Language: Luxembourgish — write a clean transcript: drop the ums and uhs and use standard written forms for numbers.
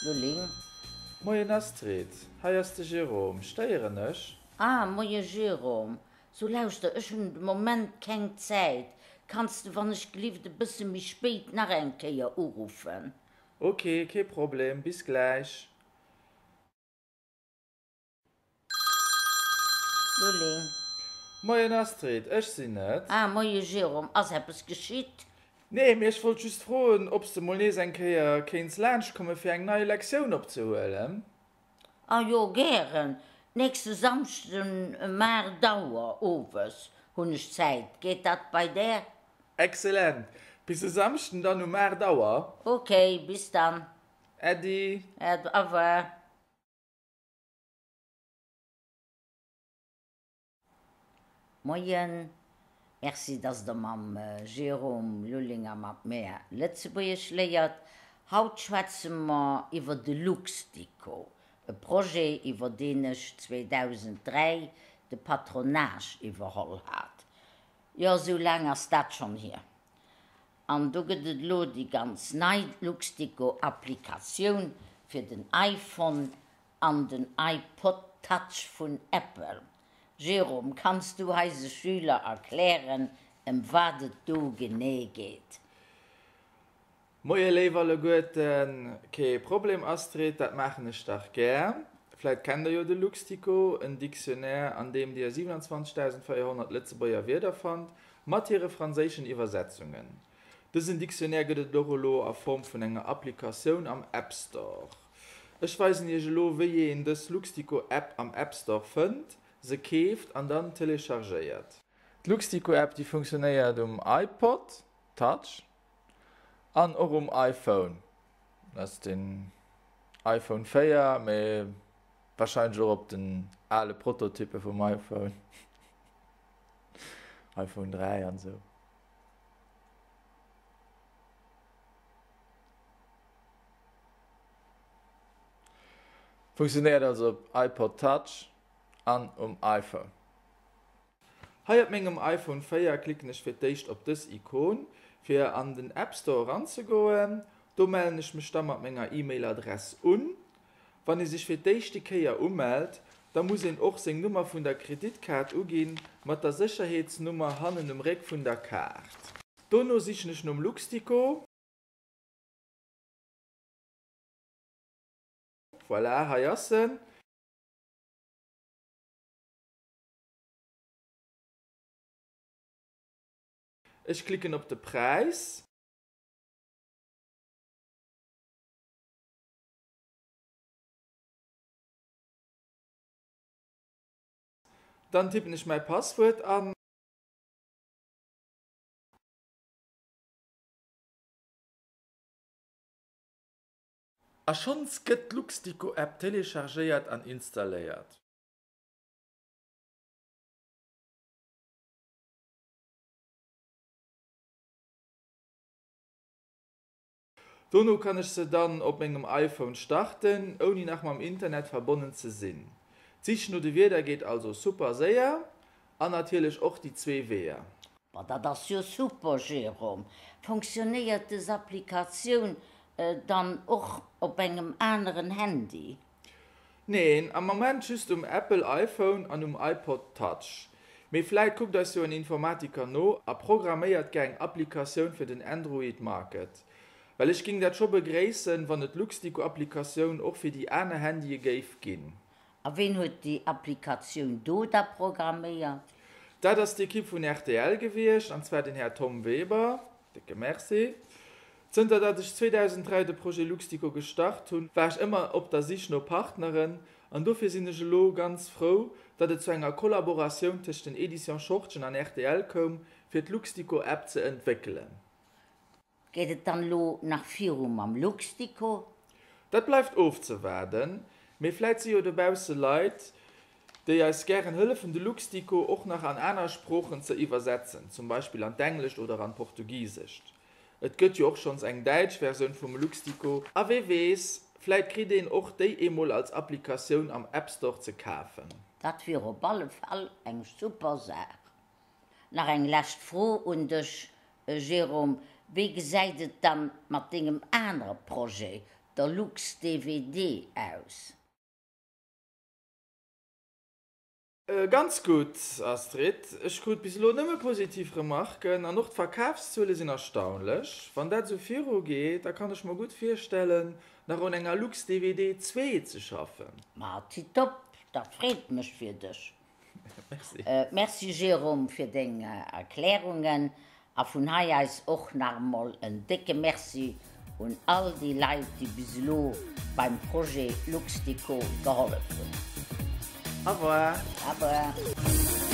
Lulling. Moien Astrid, hei ass de Jérôme. Stéieren ech? Ah, moie Jérôme. So lauschter, ech hunn de Moment keng Zäit. Kanns de wann ech gelift e bësse méi spéit nach eng Kéier uruffen? Ok, kee Problem, bis gläich. Lulling. Moien Astrid, ech sinn et. Ah, moie Jérôme, ass eppes geschitt? Nee, mee ech wollt just froen, ob s de mol nees eng Kéier kéints laanschtkomme fir eng nei Lektioun opzehuelen. Ah jo, gären. Nächste Samschden ëm 8 Auer owes hunn ech Zäit. Geet dat bei där? Excellent! Bis e Samschden dann um 8 Auer. Ok, bis dann. Äddi. Äddi, au revoir. Moien, Merci dass der mam Jérôme Lulling a mat mär Lëtzebuergesch léiert. Haut schwätze mer iwwer de Luxdico, e Projet iwwer deen ech 2003 de Patronage iwwerholl hat. Jo, esou laang ass dat schonn hier. An do gëtt et elo déi ganz nei Luxdico-Applikatioun fir den iPhone an den iPod Touch vun Apple. Jérôme, kanns du eise Schüler erklären, ëm wat et do genee geet? Moie léif alleguerten, Kee Problem Astrid, dat maachen ech dach gär. Vläit kennt der jo de Luxdico, en Dictionnaire an deem dir 27.400 Lëtzebuerger Wierder fannt, mat hire franséischen Iwwersetzungen. Dësen Dictionnaire gëtt et och elo a Form vun enger Applikatioun am App Store. Ech weisen iech elo wéi een dës Luxdico App am App Store fënnt, se keeft an dann telechargéiert. D'Luxdico App déi funktionéiert um iPod Touch an och um iPhone, dat ass den iPhone 4, mee warscheinlech och op den ale Prototyppe vum iPhone, iPhone 3 an esou. Funktionéiert also op iPod Touch an um iPhone. Hei op mengem iPhone 4 klicken ech fir d'éischt op dës Ikon fir an den App Store eranzegoen. Do mellen ech mech da mat menger E-Mail Adress un. Wann ee sech fir d'éischte Kéier umellt, da muss een och seng Nummer vun der Kreditkaart uginn, mat der Sécherheetsnummer hannen um Réck vun der Kaart. Dono sichen ech nom Luxdico. Voilà, hei ass en. Ech klicken op de Präis. Dann tippen ech mäi Passwuert an. A schonns gëtt d'Luxdico-App telechargéiert an installéiert. Dono kann ech se dann op mengem iPhone starten, ouni nach mam Internet verbonnen ze sinn. D'Sich no de Wierder geet also super séier an natierlech och déi zwee Weeër. Ma dat ass jo super, Jérôme! Fonctionnéiert des Applikatioun dann och op engem aneren Handy? Neen, am Moment just um Apple iPhone an um iPod Touch. Mee vläit kuckt eis jo en Informatiker no a programméiert gär eng Applikatioun fir den Android Market. Well ech ging dat scho begréissen, wann et d'Luxdico Applikatioun och fir déi aner Handye géif ginn. A ween huet déi Applikatioun do da programméiert? Dat ass d'Ekipp vun rtl gewiescht, an zwar den Här Tom Weber. Décke Merci. Zënter datt ech 2003 de Projet Luxdico gestart hunn, war ech ëmmer op der Sich no Partneren an dofir sinn ech elo ganz frou, datt et zu enger Kollaboratioun tëscht den Editions Schortgen an rtl koum, fir d'Luxdico App ze entwéckelen. Geet et dann elo nach viru mam Luxdico? Dat bleift ofzewaarden, mee vläit si jo dobausse Leit, déi eis gären hëllefen de Luxdico och nach an aner Sproochen ze iwwersetzen, zum Beispill an d'Englescht oder an d'Portugisescht. Et gëtt jo och schonns eng däitsch Versioun vum Luxdico, a wee weess, vläit kritt een och déi eemol als Applikatioun am App Store ze kafen. Dat wier op alle Fall eng super Saach. Nach eng lescht Fro un dech, Jérôme, Wéi gesäit et dann mat dengem anere Projet. der Lux-DVD aus? Ganz gutt, Astrid. Ech krut bis elo nëmme positiv Remarken an och d'Verkafszuele sinn erstaunlech. Wann dat esou viru geet, da kann ech mer gutt virstellen, nach un enger Lux-DVD 2 ze schaffen. Ma tipptopp, dat freet mech fir dech. Merci. Merci Jérôme fir deng Erklärungen a vun hei aus och nach emol en décke Merci un all déi Leit déi bis elo beim Projet Luxdico gehollef hunn. Au revoir. Au revoir.